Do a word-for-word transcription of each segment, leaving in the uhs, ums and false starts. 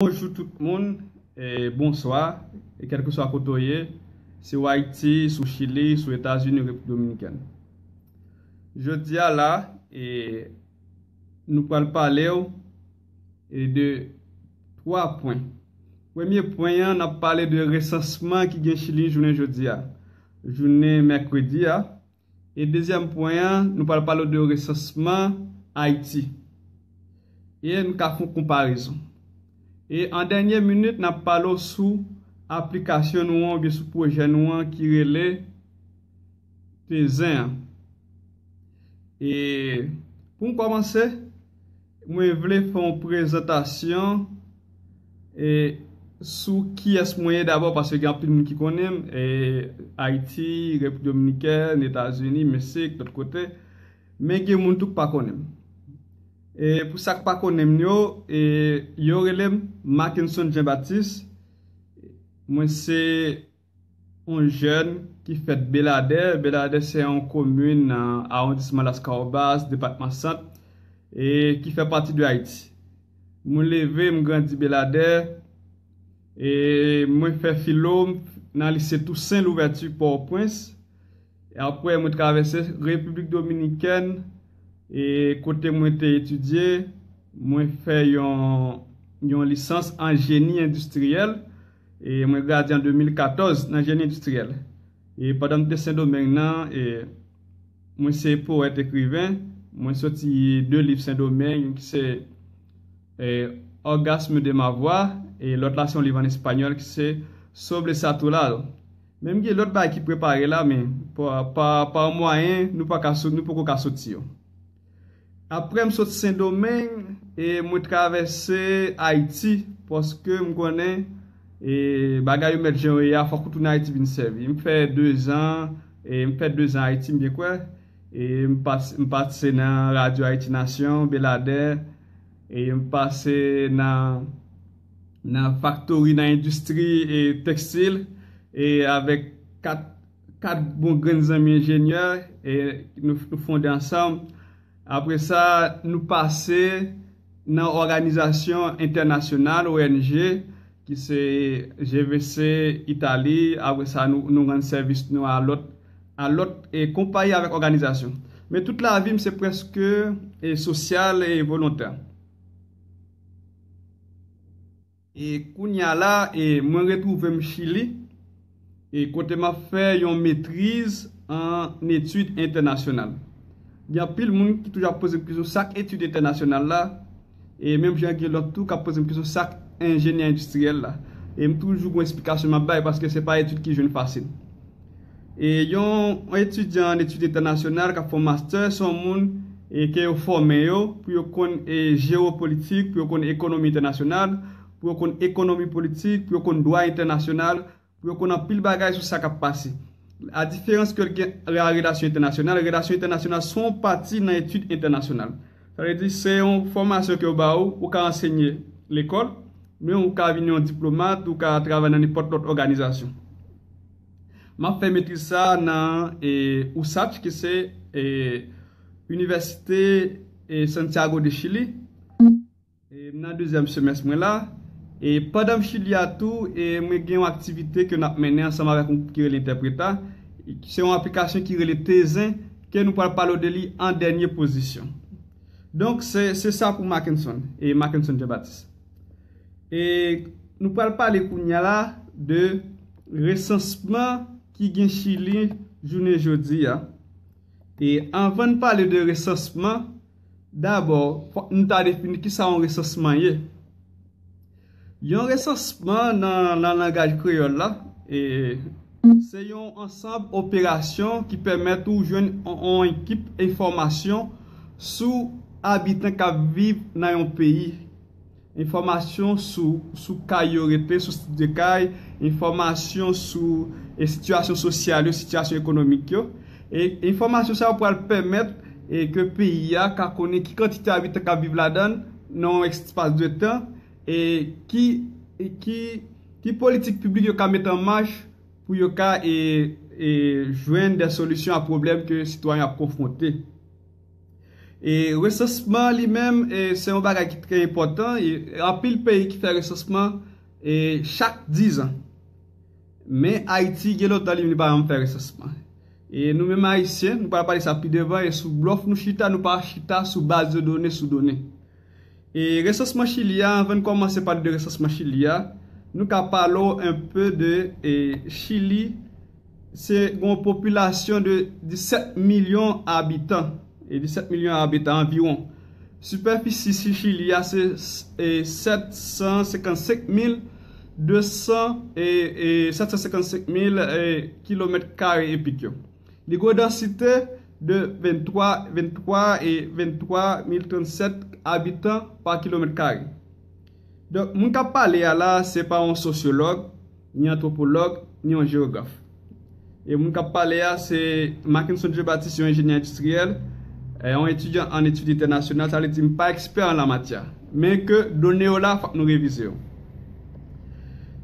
Bonjou tout moun, e bonswa, e kèlkeswa kote w ye, si w Ayiti, si w Chili, si w Etazini, Repiblik Dominikèn. Jodi a la, e, nou pral pale w, e, de twa pwen. Premye pwen an, n ap pale de resansman ki gen Chili jounen jodi a, jounen mèkredi a. E dezyèm pwen an, nou pral pale w de resansman Ayiti. E nou ka fè yon konparezon. E an dènye minit, n ap pale w sou aplikasyon nou an oubyen sou pwojè nou an ki rele Tezen an. E pou m kòmanse, mwen vle fè yon prezantasyon e, sou kiyès mwen ye dabò, paske gen anpil moun ki konnen m, e, Ayiti, Repiblik Dominikèn, Etazini, Meksik, lòt kote. Men gen moun tou k pa konnen m. E, pou sa k pa konnen m yo, e, yo rele m Mackenson Jean Baptiste. Mwen se yon jèn ki fèt Beladè. Beladè se yon komin nan awondisman Laskawobas, depatman Sant, e ki fè pati de Ayiti. Mwen leve, m grandi Beladè, e mwen fè filo nan lise Toussaint Louverture Pòtoprens. E apre, mwen travèse Repiblik Dominikèn, e kote mwen te etidye, mwen fè yon, yon lisans an jeni endistriyèl, e mwen gradye an de mil katòz nan jeni endistriyèl. E pandan m te Sendomeng nan, e mwen se powèt ekriven, mwen soti de liv Sendomeng, youn ki se, e, Orgasme de ma voix, e lòt la se yon liv an espanyòl ki se Sobre Satulal. Men m gen lòt bagay ki prepare la, men pa, pa, pa mwayen, nou pa ka sot-, nou poko ka soti yo. Apre m sot Sendomeng, e mwen travèse Ayiti, paske m konnen, e bagay yo mèt jan yo ye a, fòk ou tounen Ayiti vin sèvi. M fè dezan, e m fè dezan Ayiti, m byen kwè. E m pas-, m pase nan Radyo Ayiti Nasyon, Beladè, e m pase nan, nan faktori, nan endistri, e tekstil, e avèk kat, kat bon grenn zanmi enjenyè, e nou, nou fonde ansanm. Apre sa, nou pase nan òganizasyon entènasyonal, O N G, ki se G V C Itali. Apre sa, nou, nou rann sèvis nou a lòt, a lòt, e, konpayi avèk òganizasyon. Men tout lavi m se prèske, e, sosyal e volontè. E kounye a la, e mwen retwouve m Chili, e kote m ap fè yon metriz an etid entènasyonal. Gen anpil moun ki toujou ap poze m kesyon, sa k etid entènasyonal la? E menm jan gen lòt tou k ap poze m kesyon, sa k enjenyè endistriyèl la? E m toujou gon esplikasyon m ap bay, paske se pa etid ki jwenn fasil. E yon etidyan an etid entènasyonal k ap fè yon mastè, se yon moun, e, ke yo fòme yo pou yo konn, e, jewopolitik, pou yo konn ekonomi entènasyonal, pou yo konn ekonomi politik, pou yo konn dwa entènasyonal, pou yo konn anpil bagay sou sa k ap pase. A diferans ke l gen a relasyon entènasyonal, relasyon entènasyonal se yon pati nan etid entènasyonal. Sa vle di, se yon fòmasyon ke yo ba ou, ou ka ansenye lekòl, men ou ka vin yon diplomat, ou ka travay nan nenpòt lòt òganizasyon. M ap fè metriz sa a nan, e, USACH, ki se, e, Inivèsite, e, Santiago de Chili. E, m nan dezyèm semès mwen la. E pandan m Chili a tou, e, mwen gen yon aktivite ke n ap mennen ansanm avèk yon gwoup ki rele Entèpreta. Se yon aplikasyon ki rele Tezen, ke nou pral pale w de li an dènye pozisyon. Donk, se, se sa pou Mackenson, e Mackenson Jean Baptiste. E nou pral pale kounye a la de resansman ki gen Chili jounen jodi a. E anvan n pale de resansman, dabò, fòk nou ta defini kisa yon resansman ye. Yon resansman nan, nan langaj kreyòl la, e, se yon ansanm operasyon ki pèmèt ou jwenn yon, yon ekip enfòmasyon sou abitan k ap viv nan yon peyi. Enfòmasyon sou, sou kay yo rete, sou tit de kay, enfòmasyon sou, e, sitiyasyon sosyal yo, sitiyasyon ekonomik yo. E enfòmasyon sa yo pral pèmèt, e, ke peyi a ka konnen ki kantite abitan k ap viv ladan l nan yon espas de tan, e ki, e ki, ki politik piblik yo ka mete an mach pou yo ka, e, e, jwenn de solisyon a pwoblèm ke sitwayen ap konfwonte. E resansman li menm, e, se yon bagay ki trè enpòtan. E anpil peyi ki fè resansman, e, chak diz an. Men Ayiti gen lontan li, li pa janm fè resansman. E nou menm Ayisyen, nou pral pale sa pi devan, e sou blòf nou chita, nou pa chita sou baz de done, sou done. E resansman Chili a, anvan n kòmanse pale de resansman Chili a, nou ka pale w enpe de, e, Chili, se gon popilasyon de disèt milyon abitan. E disèt milyon abitan anviwon. Sipèfisi si Chili a se, e, sèt san senkannsenk mil de san, e, e, sèt san senkannsenk mil, e, kilomèt kare epik yo. Li gon dansite de venntwa, venntwa e venntwa mil trannsèt abitan pa kilomèt kare. Donk, moun k ap pale a la, se pa yon sosyològ, ni antwopològ, ni yon jewograf. E moun k ap pale a, se Mackenson Dieu Baptiste, yon enjenyè endistriyèl, e, yon etidyan an etid entènasyonal, sa vle di m pa ekspè an la matyè. Men ke done yo la, fòk nou revize yo.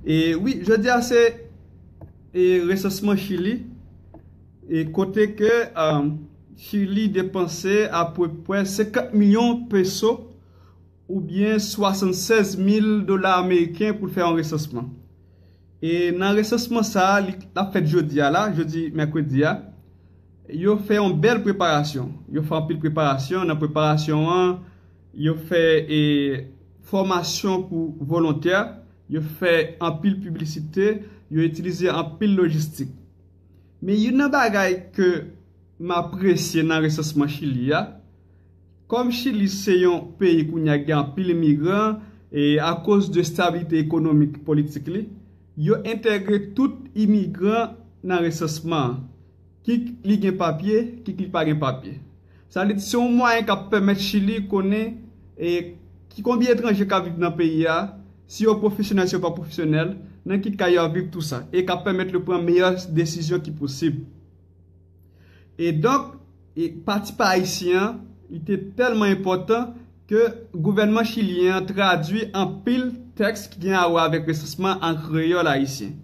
E wi, jodi a se, e, resansman Chili, e kote ke, e, Chili depanse apeprè senkant milyon peso oubyen swasannsèz mil dola ameriken pou l fè yon resansman. E nan resansman sa a, li, l ap fèt jodi a la, jodi mèkredi a, yo fè yon bèl preparasyon. Yo fè anpil preparasyon. Nan preparasyon an, yo fè, e, fòmasyon pou volontè, yo fè anpil piblisite, yo itilize anpil lojistik. Men youn nan bagay ke m apresye nan resansman Chili a, kòm Chili se yon peyi kounye a ki gen anpil imigran, e akoz de stabilite ekonomik politik li, yo entegre tout imigran nan resansman an. Kik li gen papye, kik li pa gen papye. Sa vle di se yon mwayen k ap pèmèt Chili konnen, e, ki konbyen etranje k ap viv nan peyi a, si yo pwofesyonèl, si yo pa pwofesyonèl, nan ki ka yo ap viv, tou sa, e k ap pèmèt yo pran meyè desizyon ki posib. E donk, e pati pa ayisyen an, li te tèlman enpòtan ke gouvènman chilyen an tradui anpil tèks ki gen a wè avèk resansman an kreyòl ayisyen,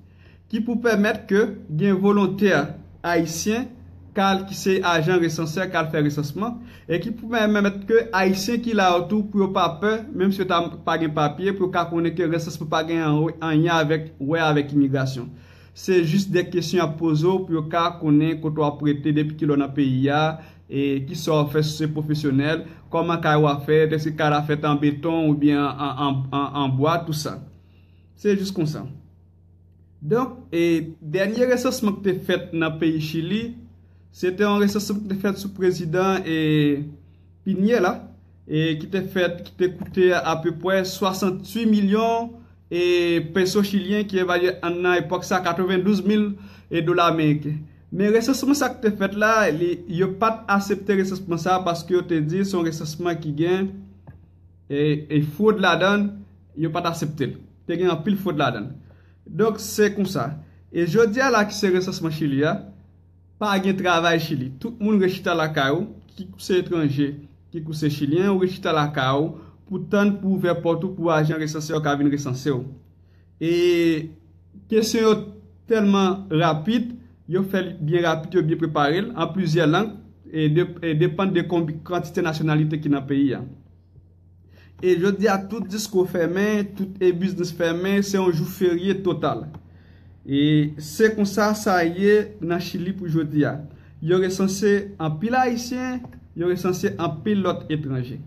ki pou pèmèt ke gen volontè ayisyen k al, ki se ajan resansè, k al fè resansman, e ki pou pèmèt ke ayisyen ki la yo tou, pou yo pa pè, menm si yo ta pa gen papye, pou yo ka konnen ke resansman pa gen an-, anyen avèk, wè avèk imigrasyon. Se jis de kesyon y ap poze w pou yo ka konnen kote w ap rete, depi kilè w nan peyi a, e kisa w ap fè, si w se pwofesyonèl, kòman kay ou ap fèt, èske kay la fèt an beton oubyen an, an, an, an bwa, tou sa. Se jis konsa. Donk, e dènye resansman ki te fèt nan peyi Chili, se te yon resansman ki te fèt sou prezidan, e, Piñera, e ki te fèt, ki te koute apeprè swasanntuit milyon, e, peso chilyen, ki evalye an nan epòk sa katrevendouz mil, e, dola ameriken. Men resansman sa ki te fèt la, li, yo pa t aksepte resansman sa paske yo te di se yon resansman ki gen, e, e fwod ladan l, yo pa t aksepte l. Te gen anpil fwod ladan l. Donk, se konsa. E jodi a la ki se resansman Chili a, pa gen travay Chili. Tout moun ret chita lakay ou, kit ou se etranje, kit ou se chilyen, ou ret chita lakay ou pou tann pou ouvè pòt ou pou ajan resansè yo ka vin resanse w. E kesyon yo tèlman rapid, yo fè l byen rapid, yo byen prepare l an plizyè lang, e de-, e depann de konbi-, kantite nasyonalite ki nan peyi a. E jodi a, tout disko fèmen, tout, e biznis fèmen, se yon jou ferye total. E se konsa sa ye nan Chili pou jodi a. Yo resanse anpil Ayisyen, yo resanse anpil lòt etranje.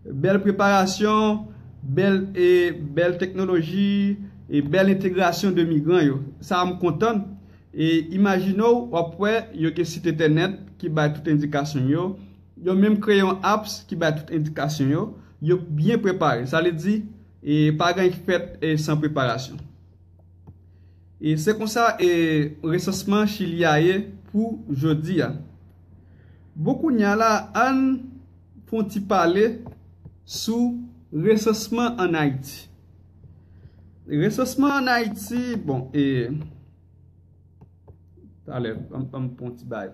Bèl preparasyon, bèl, e bèl teknoloji, e bèl entegrasyon de migran yo. Sa a m kontan. E imajine w, w ap wè, yo gen sit entènèt ki bay tout endikasyon yo. Yo menm kreye yon apps ki bay tout endikasyon yo. Yo byen prepare. Sa vle di, e pa gen ki fèt, e san preparasyon. E se konsa, e resansman Chili a ye pou jodi a. Bon, kounye a la, ann fè yon ti pale sou resansman ann Ayiti. Resansman ann Ayiti, bon, e talè, ann, ann pran yon ti bay.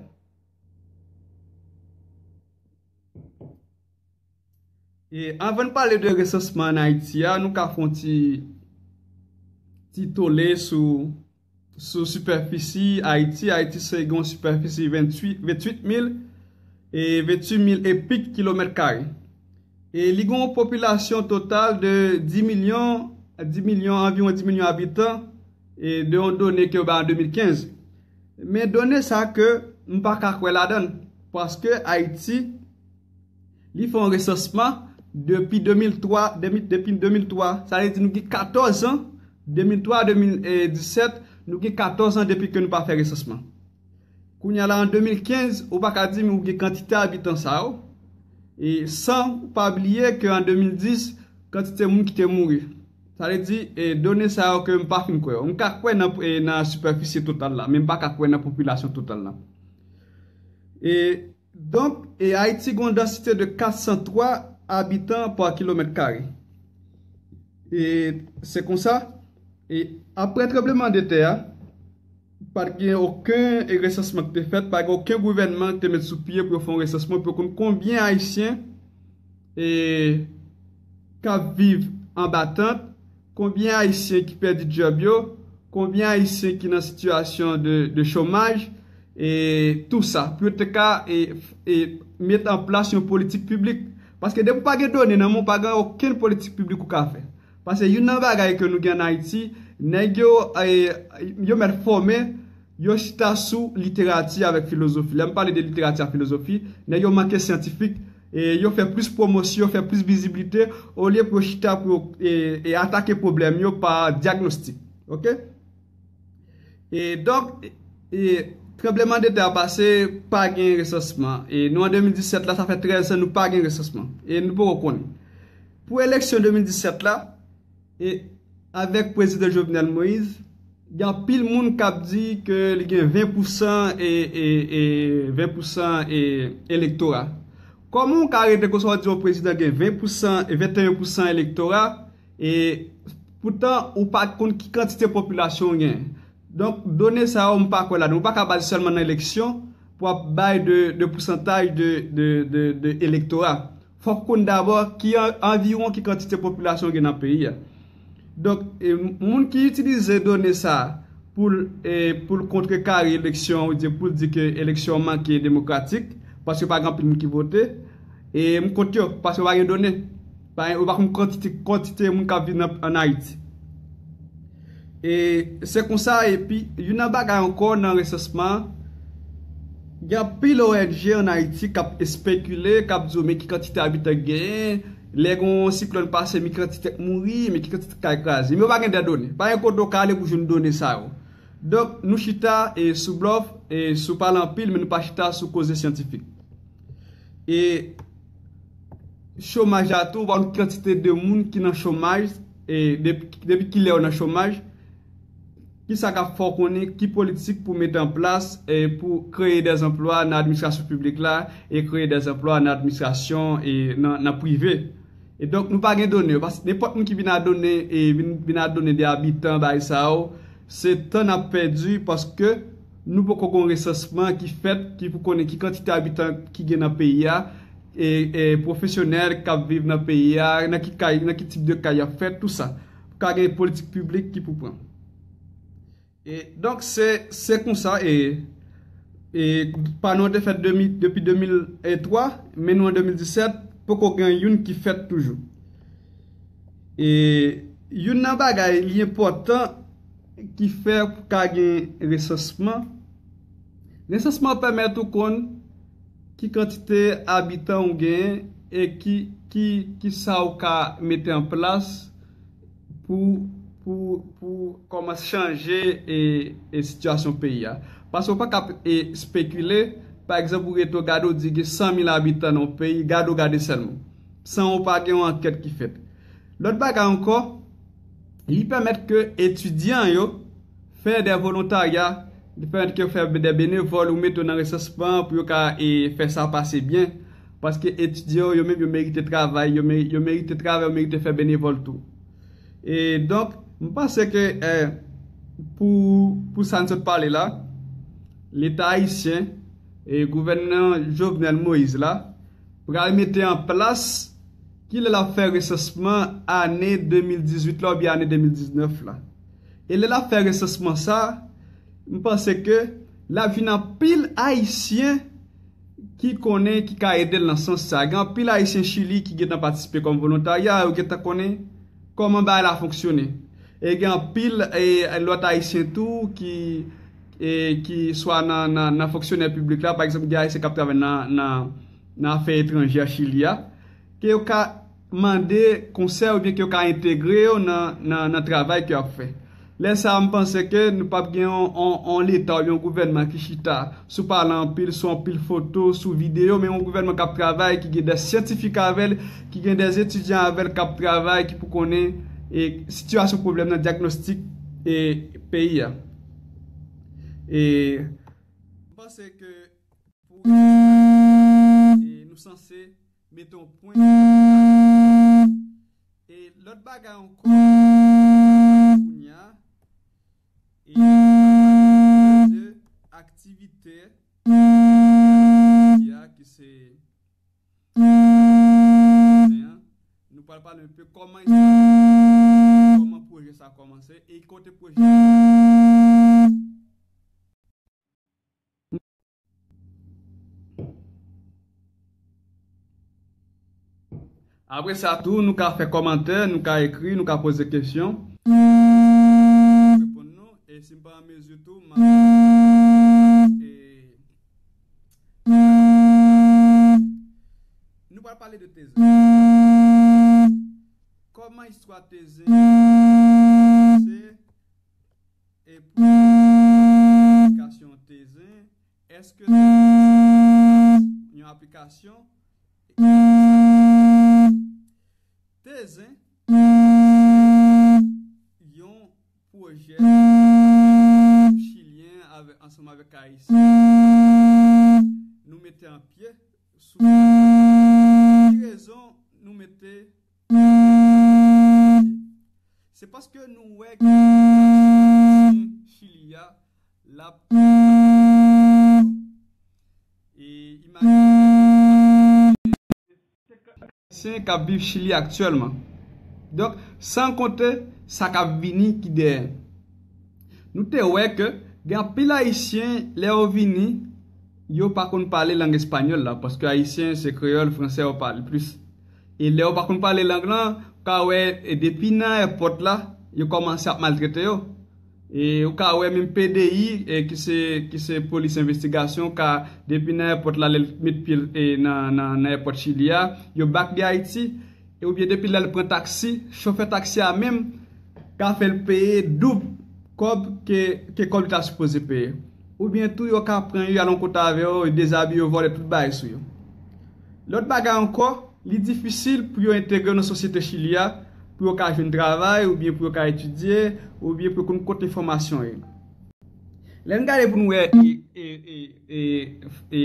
E anvan n pale de resansman ann Ayiti a, nou ka fè yon ti, ti tole sou, sou sipèfisi Ayiti. Ayiti se gen yon sipèfisi venntuit, venntuit mil e venntuit mil epik kilomèt kare. E li gen yon popilasyon total de dis milyon, dis milyon, anviwon dis milyon abitan, e de yon done ke yo bay an de mil kenz. Men done sa ke m pa ka kwè ladan l, paske Ayiti, li fè yon resansman depi de mil twa, depi, depi de mil twa, sa vle di nou gen katòz an, de mil twa a de mil disèt, nou gen katòz an depi ke nou pa fè resansman. Kounye a la, an de mil kenz, ou pa ka di m ou gen kantite abitan sa yo, e san ou pa bliye ke an de mil dis, kantite moun ki te mouri. Sa vle di, e done sa yo ke m pa fin kwè yo. M ka kwè nan, e nan sipèfisi total la, men m pa ka kwè nan popilasyon total la. E donk, e Ayiti gen yon dansite de kat san twa abitan pa kilomèt kare. E se konsa, e apre tranblemanntè a, pa t gen okenn resansman ki te fèt, pa t gen okenn gouvènman ki te met sou pye pou yo fè yon resansman, pou yo konn konbyen Ayisyen e k ap viv anba tant, konbyen Ayisyen ki pèdi djòb yo, konbyen Ayisyen ki nan sitiyasyon de, de chomaj, e tou sa, pou yo te ka e, e met an plas yon politik piblik. Paske depi w pa gen done nan men w, pa gen okenn politik piblik ou ka fè. Paske youn nan bagay ke nou gen an Ayiti, nèg yo, e, yo mèt fòme, yo chita sou literati avèk filozofi. Lè m pale de literati ak filozofi, nèg yo manke syantifik, e yo fè plis pwomosyon, yo fè plis viziblite, olye pou yo chita pou yo e, e atake pwoblèm yo pa dyagnostik. Oke? E donk, e tranblemanntè a pase, pa gen resansman. E nou an de mil disèt la, sa fè trèz an nou pa gen resansman. E nou poko konnen. Pou eleksyon de mil disèt la, e avèk prezidan Jovenel Moïse, gen anpil moun k ap di ke li gen ven pousan e, e, e ven pousan e elektora. Kòman w ka rete konsa w di yon prezidan gen ven pousan e venteyen pousan elektora, e poutan ou pa konn ki kantite popilasyon w gen? Donk, done sa yo, m pa kwè ladan. Ou pa ka baze sèlman nan eleksyon pou w ap bay de, de pousantaj de, de, de, de elektora. Fòk ou konn dabò ki an, anviwon ki kantite popilasyon gen nan peyi a. Donk, e, moun ki itilize done sa a pou l, e, pou l kontrekare eleksyon, oubyen pou l di ke eleksyon an manke demokratik, paske pa gen anpil moun ki vote, e m kont yo, paske pa gen done. Pa gen, ou pa konn kantite, kantite moun k ap viv nan, ann Ayiti. E se konsa, epi, youn nan bagay ankò nan resansman, gen anpil O N G ann Ayiti k ap espekile, k ap di w men ki kantite abitan k genyen, lè gen yon siklòn pase, men ki kantite k mouri, men ki kantite k kay kraze. Men yo pa gen de done. Pa gen kote w ka ale pou jwenn done sa yo. Donk, nou chita e sou blòf, e sou pale anpil, men nou pa chita sou koze syantifik. E chomaj la tou, ou pa konn kantite de moun ki nan chomaj, e depi, depi kilè yo nan chomaj, kisa k ap fè w konnen ki politik pou mete an plas e pou kreye dèzanplwa nan administrasyon piblik la e kreye dèzanplwa nan administrasyon e nan, nan prive. E donk, nou pa gen done yo, paske nenpòt moun ki vin a done, e vin, vin a done de abitan, bagay sa yo, se tan n ap pèdi, paske nou poko gen yon resansman ki fèt, ki pou konnen ki kantite abitan ki gen nan peyi a, e, e pwofesyonèl k ap viv nan peyi a, nan ki kay, nan ki tip de kay y ap fèt, tou sa. Pou ka gen politik piblik ki pou pran. E donk, se, se konsa, e, e pa nou an te fèt de mi-, depi de mil twa, men nou an de mil disèt, poko gen youn ki fèt toujou. E youn nan bagay li enpòtan ki fè pou ka gen resansman, resansman pèmèt ou konn ki kantite abitan ou genyen e ki, ki, ki sa ou ka mete an plas pou, pou, pou kòmanse chanje e, e sitiyasyon peyi a. Paske ou pa ka e, espekile, pa egzanp, ou rete w gade, ou di gen san mil abitan nan yon peyi, gade w gade sèlman. San ou pa gen yon ankèt ki fèt. Lòt bagay ankò, li pèmèt ke etidyan yo fè de volontarya, li pèmèt ke yo fè de benevòl, ou mete yo nan resansman pou yo ka e, fè sa pase byen. Paske etidyan yo, yo menm, yo merite travay, yo me-, yo merite travay, yo merite fè benevòl tou. E donk, m panse ke, eh, pou, pou sa n sot pale la, Leta ayisyen e gouvènman Jovenel Moïse la pral mete an plas kilè l ap fè resansman ane de mil dizuit la oubyen ane de mil diznèf la. E lè l ap fè resansman sa, m panse ke l ap jwenn anpil Ayisyen ki konnen, ki ka ede l nan sans sa. Gen anpil Ayisyen Chili ki gentan patisipe kòm volontarya, yo gentan konnen kòman bagay la fonksyone. E gen anpil e, lòt Ayisyen tou ki, e, ki swa nan, nan, nan fonksyonè piblik la, pa egzanp, gen Ayisyen k ap travay nan, nan, nan afè etranjè Chili a, ke yo ka mande konsèy oubyen ke yo ka entegre yo nan, nan, nan travay ke y ap fè. Lè sa a, m panse ke nou p ap gen yon, yon, yon leta oubyen yon gouvènman ki chita sou pale anpil, sou anpil foto, sou videyo, men yon gouvènman k ap travay, ki gen de syantifik avè l, ki gen de etidyan avè l k ap travay, ki pou konnen e, sitiyasyon pwoblèm nan, dyagnostik e, peyi a. E, m panse ke pou e, nou sanse mete yon pwen. E lòt bagay ankò, kounye a, e de aktivite ki se, nou pral pale un peu kòman, kòman pwojè sa kòmanse e kote pwojè Apre sa tou, nou ka fè kòmantè, nou ka ekri, nou ka poze kesyon. Reponn nou, e si m pa an mezi tou, m a, e, nou pral pale de Tezen. Kòman istwa Tezen kòmanse? E pou aplikasyon Tezen, èske yon aplikasyon Tezen, yon pwojè chilyen avè, ansanm avèk Ayisyen, nou mete an pye sou ki rezon nou mete Se paske nou wè ke Chili a, l ap e imajine Ayisyen k ap viv Chili aktyèlman. Donk, san konte sa k ap vini ki dèyè. Nou te wè ke gen anpil Ayisyen, lè yo vini, yo pa konn pale lang espanyòl la, paske Ayisyen se kreyòl, fransè yo pale plis. E lè yo pa konn pale lang lan, ou ka wè, e depi nan èpòt la, yo kòmanse ap maltrete yo. E ou ka wè menm P D I, e ki se, ki se polis envestigasyon, ka, depi nan èpòt la, lè l met pye l, e nan, nan, nan èpòt Chili a, yo bak li Ayiti, e oubyen depi lè l pran taksi, chofè taksi a menm ka fè l peye doub kòb ke, ke kòb li ta sipoze peye. Oubyen tou, yo ka pran yo, y al yon kote avè yo, yo dezabiye yo, vòlè tout bagay sou yo. Lòt bagay ankò, li difisil pou yo entegre yo nan sosyete Chili a, pou yo ka jwenn travay, oubyen pou yo ka etidye, oubyen pou yo konn kote fòmasyon ye. Lè n gade pou n wè e, e, e, e, e,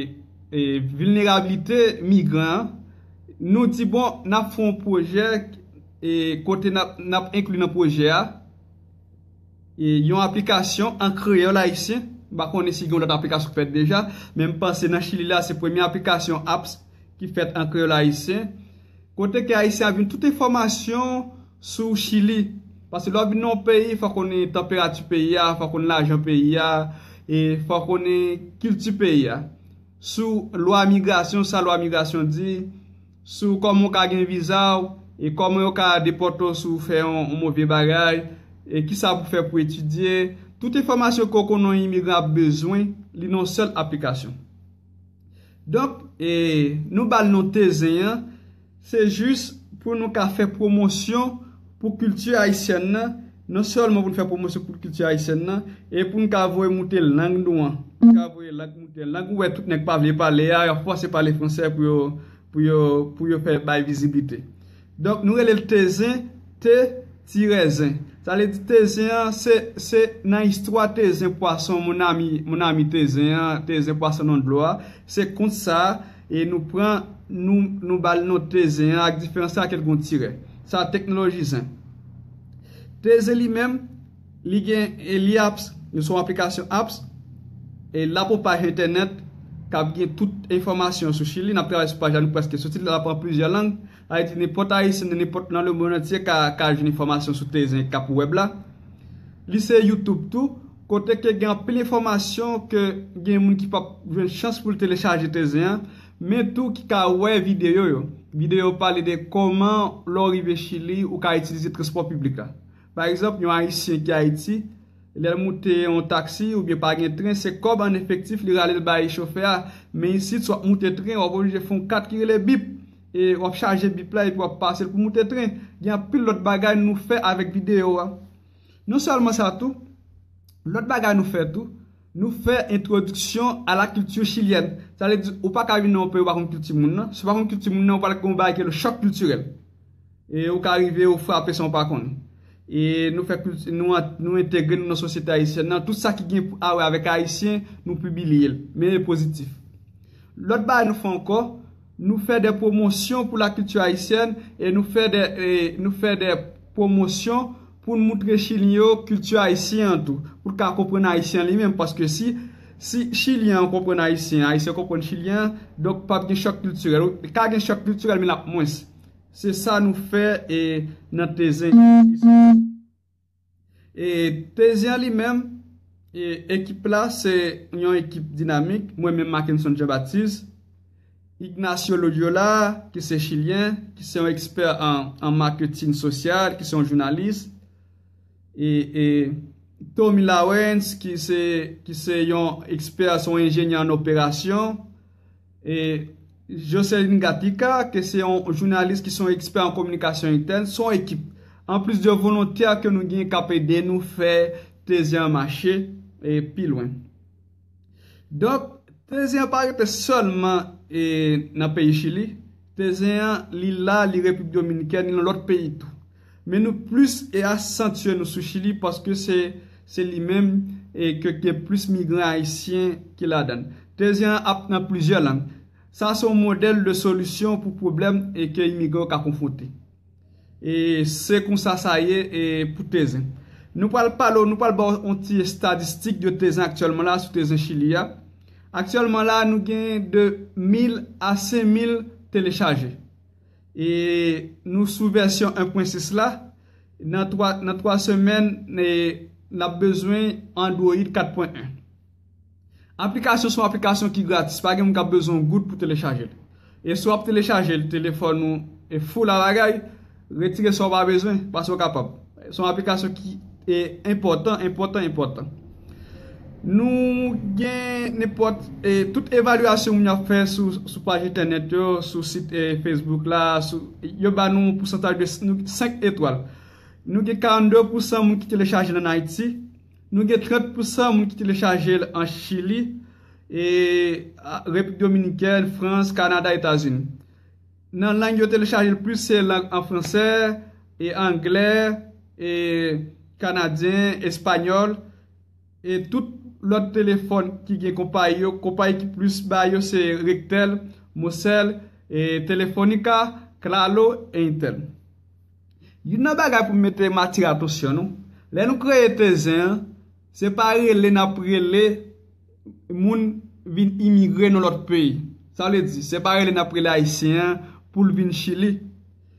e, vilnerabilite migran an, nou di, bon, n ap fè yon pwojè e kote n ap, n ap enkli nan pwojè a e yon aplikasyon an kreyòl ayisyen. M pa konnen si gen yon lòt aplikasyon k fèt deja, men m panse nan Chili la, se premye aplikasyon apps ki fèt an kreyòl ayisyen. Kote ke Ayisyen ap jwenn tout enfòmasyon sou Chili. Paske lè w ap vin nan yon peyi, fò w konnen tanperati peyi a, fò w konnen lajan peyi a, e fò w konnen kilti peyi a. Sou lwa migrasyon, sa lwa migrasyon di, sou kòman w ka gen viza w, e kòman yo ka depòte w si w fè yon, yon move bagay, e kisa pou fè pou etidye. Tout enfòmasyon ke w konnen yon imigran ap bezwen, li nan yon sèl aplikasyon. Donk, e, nou ba l non Tezen an, se jis pou nou ka fè pwomosyon pou kilti ayisyèn nan, non sèlman pou nou fè pwomosyon pou kilti ayisyèn nan, e pou nou ka voye moute lang nou an. Nou ka voye lang moute, lang ou wè tout nèg pa vle pale a, y ap fòse pale fransè pou yo, pou yo, pou yo fè bay viziblite. Donk, nou rele l Tezen, T tirè zen. Sa vle di Tezen an, se, se nan istwa Tezen pwason, mon ami, mon ami Tezen an, Tezen pwason nan dlo a. Se kont sa, e nou pran, nou, nou ba l non Tezen an ak diferans sa ke l gon tirè. Sa teknoloji zen. Tezen li menm, li gen, e li apps, li se yon aplikasyon apps, e l ap yon paj entènèt k ap gen tout enfòmasyon sou Chili. N ap travay sou paj la, nou prèske soti l, l ap an plizyè lang. Sa vle di nenpòt Ayisyen, nan nenpòt nan lemonn antye ka, ka jwenn enfòmasyon sou Tezen k ap wèb la. Li se YouTube tou. kote ke gen anpil enfòmasyon ke gen moun ki p ap jwenn chans pou l telechaje Tezyen an, men tou ki ka wè videyo yo. Videyo pale de kòman lè w rive Chili, ou ka itilize transpò piblik la. Pa egzanp, yon Ayisyen ki Ayiti, lè l moute yon taksi oubyen pa gen tren, se kòb an efektif li rale l bay chofè a. Men isit, si w ap moute tren, w ap oblije fè yon kat ki rele bip. E w ap chaje bip la epi w ap pase l pou moute tren. Gen anpil lòt bagay nou fè avèk videyo a. Non sèlman sa tou, lòt bagay nou fè tou, nou fè introduction à la culture chilienne. Sa vle di, ou pa ka vin nan yon peyi ou pa konn kilti moun nan. Si ou pa konn kilti moun nan, ou pral gen yon bagay ki rele chòk kiltirèl. E ou ka rive ou frape san ou pa konnen. E nou fè kilti, nou, an- nou entegre nou nan sosyete ayisyèn nan. Tout sa ki gen pou- a wè avèk Ayisyen, nou pibliye l. Men e pozitif. Lòt bagay nou fè ankò, nou fè de pwomosyon pou la kilti ayisyèn e nou fè de, e nou fè de pwomosyon pou n moutre Chilyen yo kilti ayisyen an tou, pou l ka konprann Ayisyen an li menm, paske si, si Chilyen an konprann Ayisyen, Ayisyen konprann Chilyen an, donk p ap gen chòk kiltirèl. Ka gen chòk kiltirèl, men l ap mwens. Se sa nou fè e nan Tezyen. E Tezyen an li menm, e ekip la, se yon ekip dinamik. Mwen menm, Mackenson Jean Baptiste, Ignacio Loyola, ki se chilyen, ki se yon ekspè an, an maketin sosyal, ki se yon jounalis, e, e Tommy Lawrence, ki se, ki se yon ekspè, se yon enjenyè an operasyon, e Jocelyn Gatica, ki se yon jounalis, ki se yon ekspè an kominikasyon entèn, se yon ekip. Anplis de volontè ke nou gen k ap ede nou fè Tezyen an mache e pi lwen. Donk, Tezyen an pa rete sèlman e nan peyi Chili. Tezyen an, li la, li Repiblik Dominikèn, li nan lòt peyi tou. Men nou plis e asantye nou sou Chili paske se, se li menm e ke gen plis migran ayisyen ki ladan l. Tezyen an ap nan plizyè lang. Sa se yon modèl de solisyon pou pwoblèm e ke imigran yo ka konfwonte. E se konsa sa ye e pou Tezyen. Nou pral pale, nou pral ba w yon ti estadistik de Tezyen aktyèlman la, sou Tezyen Chili a. Aktyèlman la, nou gen de mil a senk mil telechaje. E nou sou vèsyon en pwen sis la. Nan twa, nan twa semèn, e, n ap bezwen Android kat pwen en. Aplikasyon se yon aplikasyon ki gratis, pa gen moun k ap bezwen yon goud pou telechaje l. E si w ap telechaje l, telefòn ou e fou la bagay, retire sa w pa bezwen, pase w kapab. Se yon aplikasyon ki e enpòtan, enpòtan, enpòtan. Nou gen nenpòt, e, tout evalyasyon moun ap fè sou, sou paj entènèt yo, sou sit e, Facebook la, sou, yo ba nou yon pousantaj de s- nou, senk etwal. Nou gen karannde pousan moun ki telechaje l ann Ayiti. Nou gen trant pousan moun ki telechaje l an Chili, e, a- Repiblik Dominikèn, Frans, Kanada, Etazini. Nan lang yo telechaje l plis, se lang an fransè, e anglè, e kanadyen, espanyòl, e tout lòt telefòn ki gen konpayi yo. Konpayi ki plis ba yo se Rextel, Mocel, e Telefónica, Claro e Entel. Youn nan bagay pou m mete m atire atansyon nou, lè nou kreye Tezyen an, se pa rele n ap rele moun vin imigre nan lòt peyi. Sa vle di, se pa rele n ap rele Ayisyen an pou l vin Chili.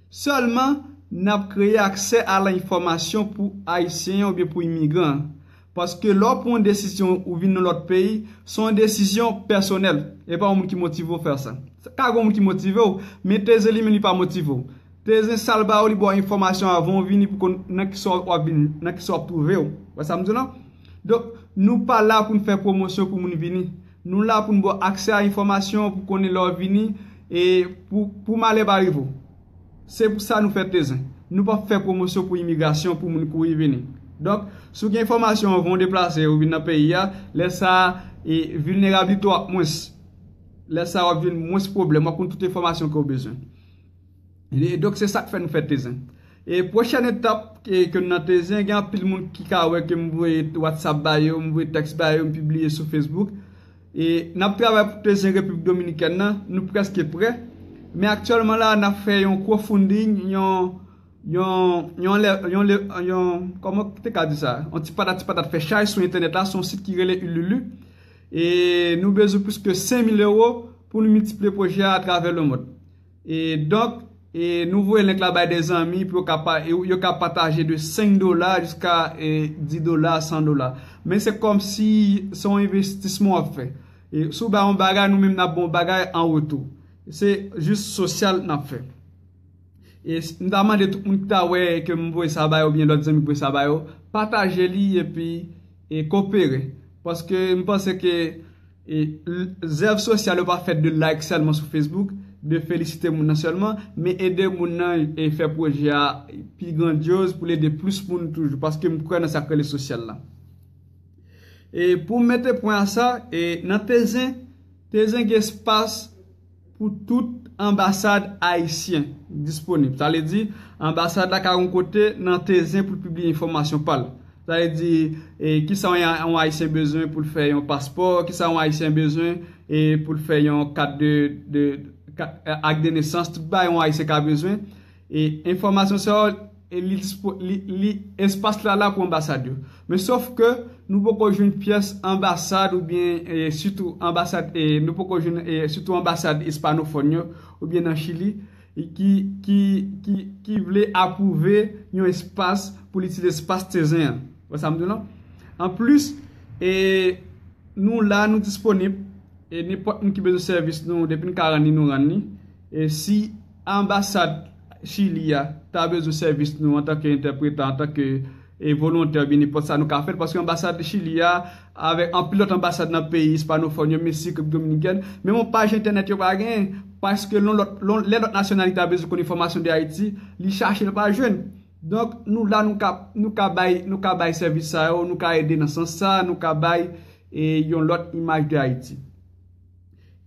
Sèlman, n ap kreye aksè a la enfòmasyon pou Ayisyen an oubyen pou imigran an. Paske lè w pran yon desizyon ou vin nan lòt peyi, se yon desizyon pèsonèl. E pa yon moun ki motive w fè sa. Ka gen yon moun ki motive w, men Tezyen li menm li pa motive w. Tezyen sa l ba w, li ba w enfòmasyon avan w vini pou konn nan kisa w ap vin, nan kisa w ap twouve w. Wè sa m di w lan? Donk, nou pa la pou n fè pwomosyon pou moun vini. Nou la pou n ba w aksè a enfòmasyon pou konnen lè w vini e pou, pou malè pa rive w. Se pou sa nou fè Tezyen. Nou p ap fè pwomosyon pou imigrasyon pou moun kouri vini. Donk, si w gen enfòmasyon avan w deplase ou vin nan peyi a, lè sa a, e, vilnerablite w ap mwens. Lè sa a, w ap jwenn mwens pwoblèm, w ap konn tout enfòmasyon ke w bezwen. E donk, se sa k fè nou fè Tezyen. E pwochèn etap ke, ke nou nan Tezyen, gen anpil moun ki ka wè ke m voye WhatsApp ba yo, m voye tèks ba yo, m pibliye sou Facebook. E n ap travay pou Tezyen Repiblik Dominikèn nan, nou prèske prè. Men aktyèlman la, n ap fè yon crowdfunding, yon, yon, yon, lè- yon, lè- yon, kòman te ka di sa? Yon ti patat, ti patat fè chay sou entènèt la, se yon sit ki rele Ululu. E nou bezwen plis ke senk mil ewo pou nou miltipliye pwojè a atravè lemonn. E donk, E nou voye link la bay de zanmi pou yo ka, pa, yo, yo ka pataje de senk dola jiska e, dis dola, san dola. Men se kòmsi se yon envestisman w ap fè. E, si w bay yon bagay, nou menm n ap ba w yon bagay an retou. Se jis sosyal n ap fè. E m ta mande tout moun ki ta wè ke m voye sa ba yo, oubyen lòt zanmi ki voye sa ba yo, pataje li epi e, kopere. Paske m panse ke e, zèv sosyal yo pa fèt de like sèlman sou Facebook, de felisite moun nan sèlman, men ede moun nan e fè pwojè a pi grandyoz pou l ede plis moun toujou, paske m kwè nan sa k rele sosyal la. E pou m mete pwen a sa, e nan Tezen, Tezen gen espas pou tout anbasad ayisyen disponib. Sa vle di, anbasad la ka yon kote nan Tezen pou l pibliye enfòmasyon pa l. Sa vle di, e, kisa yon, yon ayisyen bezwen pou l fè yon paspò, kisa yon ayisyen bezwen e, pou l fè yon kat de, de kat, e, ak de nesans, tout bagay yon ayisyen ka bezwen. E enfòmasyon sa yo, e li, dispo- li, li espas la la pou anbasad yo. Men sòf ke nou poko jwenn pyès anbasad oubyen e, sitou anbasad e, nou poko jwenn e, sitou anbasad espanofòn yo oubyen nan Chili e ki, ki, ki, ki vle apwouve yon espas pou l itilize espas Tezen an. Wè sa m di w lan? Anplis, e, nou la, nou disponib. E nenpòt moun ki bezwen sèvis nou, depi n ka rann li, nou rann li. E si anbasad Chili a ta bezwen sèvis nou antanke entèpretan, antanke e, volontè, oubyen nenpòt sa nou ka fè l, paske anbasad Chili a, avèk anpil lòt anbasad nan peyi espanofòn yo, Meksik, Repiblik Dominikèn, menm yon paj entènèt yo pa genyen, paske lè lòt, lè lòt nasyonalite a bezwen konn enfòmasyon de Ayiti, li chache, l pa jwenn. Donk, nou la, nou ka, nou ka bay, nou ka bay sèvis sa yo, nou ka ede nan sans sa, nou ka bay e, yon lòt imaj de Ayiti.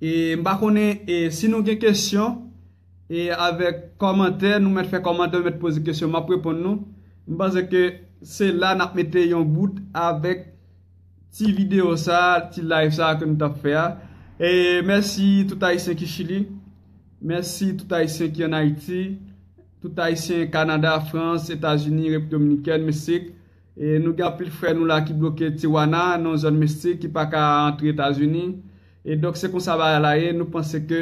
E m pa konnen e, si nou gen kesyon e, avèk kòmantè, nou mèt fè kòmantè, nou mèt poze kesyon, m ap reponn nou. M panse ke se la n ap mete yon bout avèk ti videyo sa, ti live sa ke nou t ap fè a. E mèsi tout Ayisyen ki Chili. Mèsi tout Ayisyen ki ann Ayiti. Tout Ayisyen Kanada, Frans, Etazini, Repiblik Dominikèn, Meksik. E nou gen anpil frè nou la ki bloke Tijuana, nan yon zòn mistik, ki pa ka antre Etazini. E donk, se konsa bagay la ye. Nou panse ke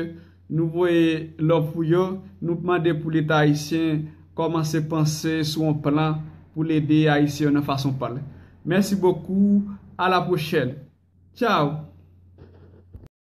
nou voye love pou yo, nou mande pou Leta ayisyen kòmanse panse sou yon plan pou l ede Ayisyen yo nan fason pa l. Mèsi bokou, a la pwochèn. Tchao!